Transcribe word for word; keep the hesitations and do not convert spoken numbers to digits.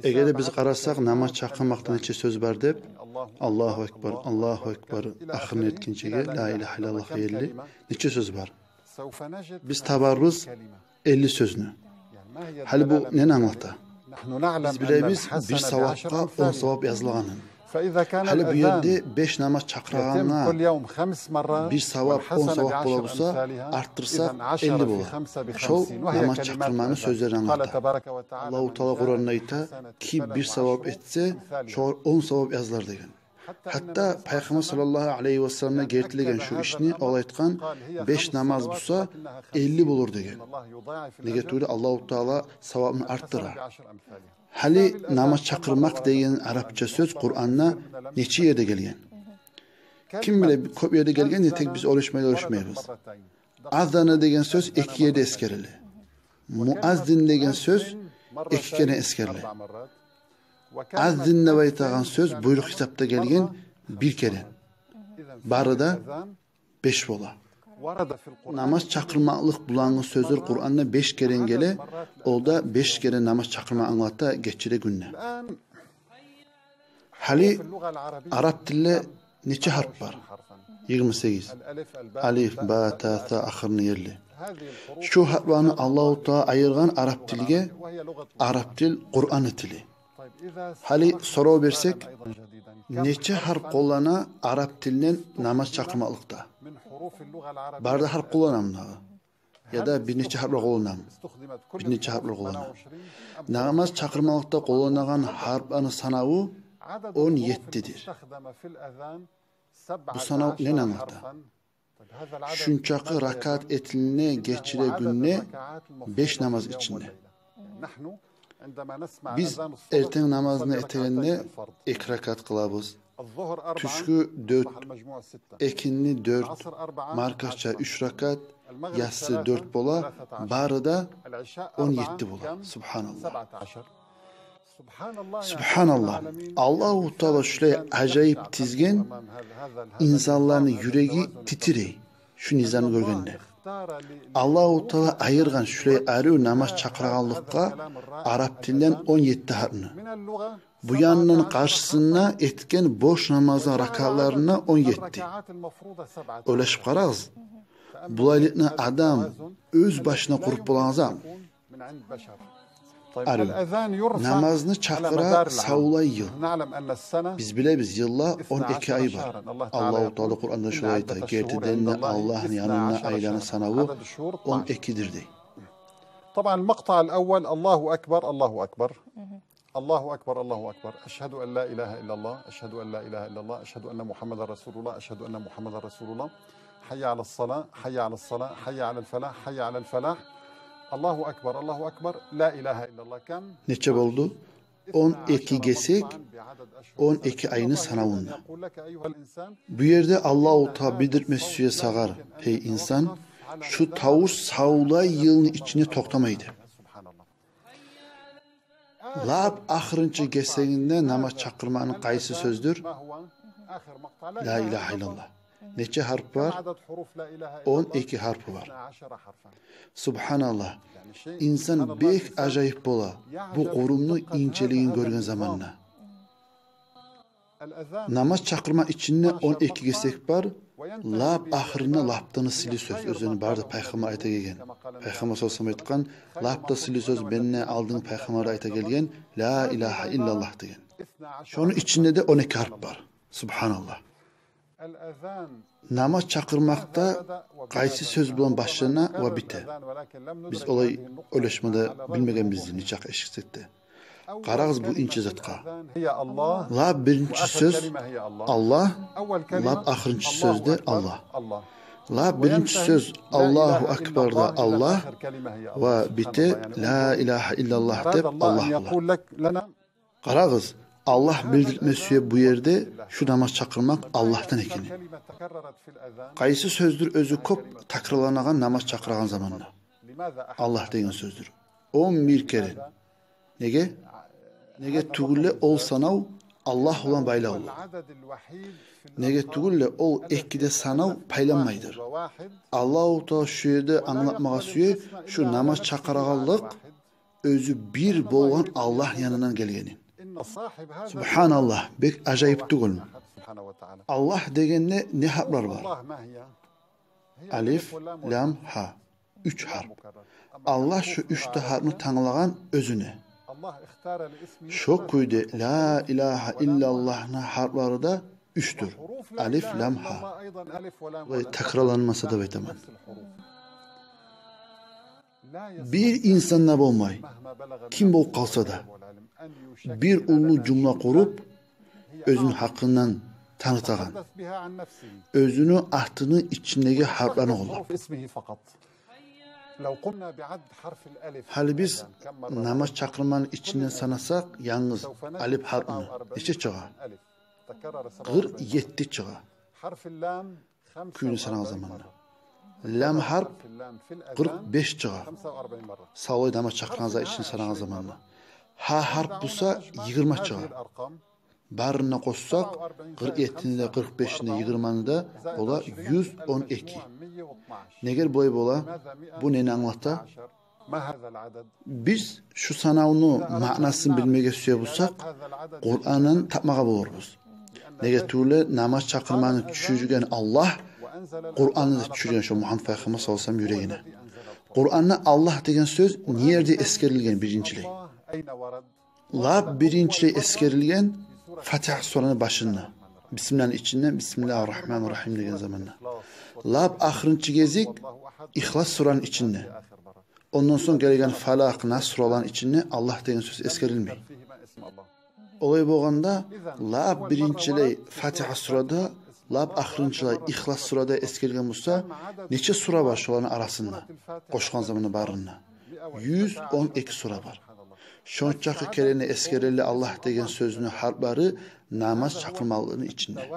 Эгер де биз къарасакъ, намаз чакъырмакъда нече сёз бар деп, Аллагьу акбар, Аллагьу акбар, ахырына етгинчеге, ла илагьа иллаллагьгъа ерли нече сёз бар? Биз табарбыз элли сёзню. Гьали бу нени англата? Биз билебиз бир савапгъа он савап язылгъанын. Гьали бу ерде беш намаз чакъырагъангъа бир савап, он савап бола буса, артдырсакъ, элли бола. Шол намаз чакъырманы сёзлерин англата. Аллагьу Таала Къуранда айта: «Ким бир савап этсе, шогъар он савап язылар», – деген. Гьатта Пайхаммар саллаллагьу алайгьи ва саллам да гертилеген шу ишни, ол айтгъан: «Беш намаз буса, элли болур», – деген. Неге тюгюл, Аллагьу Таала савабын артдыра. Гьали намаз чакъырмакъ деген арапча сёз Къуранда нече ерде гелген? Ким биле, кёп ерде гелген, не тек биз ойлашмай, ойлашмайбыз. Азана деген сёз эки ерде эсгериле. Муаззин деген сёз эки керен эсгериле. Аззин деп айтагъан сёз буйрукъ гьисапда гелген бир керен. Бары да беш бола. Намаз чакъырмакълыкъ булангъы сёзлер Къуранда беш керен геле, ол да беш керен намаз чакъырма англата гечеде, гюнде. Гьали арап тилде нече гьарп бар? Йигирма сегиз. Алиф, ба, та, са, ахырына ерли. Шу гьарпланы Аллагьу Таала айыргъан арап тилге, арап тил Къураны тили. Гьали сорав берсек, нече гьарп къоллана арап тилден намаз чакъырмакълыкъда? Бары да гьарп къолланамы дагъы? Яда бир нече гьарплар къолланамы? Бир нече гьарплар къоллана. Намаз чакъырмакълыкъда къолланагъан гьарпланы санаву он еттидир. Бу санав нени англата? Шунчакъы ракаат этилине гечеде, гюнде, беш намаз ичинде. Биз эртен намазны этегенде эки ракаат къылабыз. Тюшгю дёрт, экинни дёрт, маркача уьч ракаат, яссы дёрт бола, бары да он етти бола. Субгьаналлагь. Субгьаналлагь. Аллагьу Таала шулай ажайып тизген, инсанланы юреги титирей шу низамны гёргенде. Аллагьу Таала айыргъан шулай арив намаз чакъырагъанлыкъгъа арап тилден он етти гьарпны. Бу яндан къаршысына этген бош намазны ракатларына он етти. Ойлашып къарагъыз. Булайлыкъны адам оьз башына къуруп болагъан зат. Арив. Намазны чакъыра савлай йыл. Биз билебиз, йылда он эки ай бар. Аллагьу Таала Къуранда шулай айта: «Гертиден де Аллагьны янында айланы санаву он экидир», – дей. طبعا المقطع الأول الله أكبر، الله أكبر. الله أكبر، الله أكبر. أشهد أن لا إله إلا الله، أشهد أن لا إله إلا الله، أشهد أن محمدا رسول الله، أشهد أن محمدا رسول الله. حي على الصلاة، حي على الصلاة، حي على الفلاح، حي على الفلاح. الله أكبر، الله أكبر. لا إله إلا الله. كم؟ Нече болду? Он эки гесек, он эки айны санавунда. Бу ерде Аллагьу Таала билдирме сюе сагъар: гьей инсан, шу тавуш савлай йылны ичинде токътамай деп. Лап ахырынчы гесегинде намаз чакъырманы къайсы сёздюр? Ла илагьа иллаллагь. Нече гьарп бар? Он эки гьарпы бар. Субгьаналлагь. Инсан бек ажайып бола бу къурумну инчелигин гёрген заманда. Намаз чакъырма ичинде он эки гесек бар, лап ахырында лап да сыйлы сёз, оьзюню бары да пайхаммар айта гелген. Пайхаммар саллаллагьу алайгьи ва саллам айтгъан: «Лап да сыйлы сёз менден алдын пайхаммар да айта гелген, ла илагьа иллаллагь», – деген. Шону ичинде де он эки гьарп бар. Субгьаналлагь. Намаз чакъырмакъда къайсы сёз булан башлана ва бите? Биз олай ойлашма да билмегенбиз, нечакъы эшитсек де. Къарагъыз бу инче затгъа. Лап биринчи сёз Аллагь, лап ахырынчы сёз де Аллагь. Лап биринчи сёз Аллагьу акбар да Аллагь ва бите ла илагьа иллаллагь деп Аллагь бола. Къарагъыз, Аллагь билдирме сюе бу ерде шу намаз чакъырмакъ Аллагьдан экенни. Къайсы сёздюр оьзю кёп такрарланагъан намаз чакъырагъан заманда? Аллагь деген сёздюр. Он бир керен. Неге? Неге тюгюл де ол санав Аллагь булан байлавлу. Неге тюгюл де ол эки де санав пайланмайдыр. Аллагьу Таала шу ерде англатмагъа сюе, шу намаз чакъырагъанлыкъ оьзю бир болгъан Аллагьны янындан гелгенин. Субгьаналлагь, бек ажайып тюгюлмю? Аллагь дегенде не гьарплар бар? Алиф, лам, гьа. Уьч гьарп. Аллагь шо уьч де гьарпны танглагъан оьзюне. Шо кюйде ла илагьа иллаллагьны гьарплары да уьчдюр. Алиф, лам, гьа. Олай такрарланмаса деп айтаман. Бир инсан да болмай, ким болуп къалса да, бир уллу жумла къуруп, оьзюню гьакъындан танытагъан, оьзюню атыны ичиндеги гьарпланы къоллап. Гьали биз намаз чакъырманы ичинден санасакъ, янгыз алиф гьарпны, нече чыгъа? Къыркъ етти чыгъа. Кюйню санагъан заманда. Лам гьарп къыркъ беш чыгъа. Савлай намаз чакъыргъан зат ичинден санагъан заманда. Гьа гьарп буса йигирма чыгъа. Барын да къошсакъ, къыркъ еттини де, къыркъ бешини де, йигирманы да, ола юз он эки. Негер булай бола? Бу нени англата? Биз шу санавну маънасын билмеге сюе бусакъ, Къурандан тапмагъа болурбуз. Неге тюгюл де намаз чакъырманы тюшюрген Аллагь, Къуранны да тюшюрген шо Мугьаммад пайхаммар саллаллагьу алайгьи ва салламны юрегине. Къуранда Аллагь деген сёз не ерде эсгерилген биринчилей? Лап биринчилей эсгерилген Фатигьа сураны башында. Бисмиллагьны ичинде, бисмиллагьи ррагьмани ррагьим деген заманда. Лап ахырынчы гезик Ихлас сураны ичинде. Ондан сонг гелген Фалакъ, Нас сураланы ичинде Аллагь деген сёз эсгерилмей. Олай болгъанда, лап биринчилей Фатигьа сурада, лап ахырынчылай Ихлас сурада эсгерилген буса, нече сура бар шоланы арасында, къошгъан заманда барын да? Юз он эки сура бар. Шончакъы керен эсгериле Аллагь деген сёзню гьарплары намаз чакъырмалыкъны ичинде.